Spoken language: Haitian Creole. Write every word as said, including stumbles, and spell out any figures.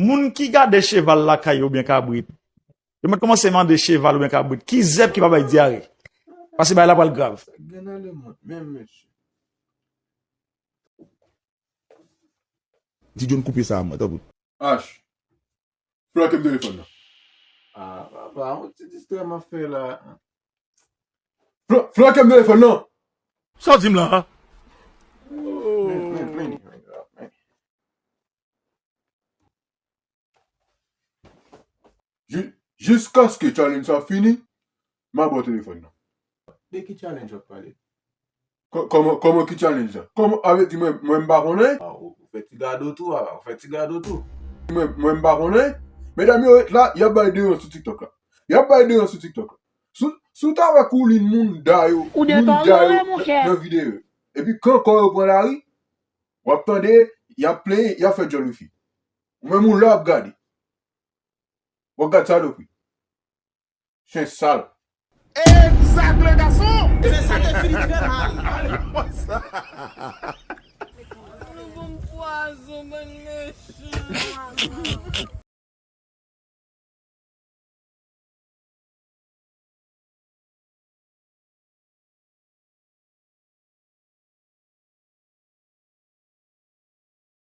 Moun ki gade cheval lakay yo oubyen kabrit, yo mèt kòmanse mande cheval oubyen kabrit ki zèb ki pa bay dyare. Paske bagay la pral grav. Sa gen nan lemonn menm, mesye. Ti John, koupe sa a mwen, tanpri. H. Flanke m telefòn nan. Ah, papa, yon ti distrè m ap fè la. Flan-, flanke m telefòn nan! Sa w di m la a? Men, men, men, men, men. Ji-, jiskaske challenge sa fini, m a ba w telefòn nan. De ki challenge w ap pale? Kò-, kòman, kòman ki challenge sa? Kòman, avè di mwen, mwen m pa konnen? Ah, ou, ou fè ti gado tou, ah, ou fè ti gado tou. Mwen, mwen m pa konnen. Medam yo ret la, y ap bay deran sou TikTok la. Y ap bay deran sou TikTok la. Si w, si w ta wè koulin moun da yo, moun da yo nan, nan videyo yo. Epi kan kò yo pran lari, w ap tande, y ap plenyen, y ap fè djòl wifi. Ou menm ou la w ap gade. W ap gad salopri. Chen sal. Egzak, le gason! Ebyen, sa te fini trè mal.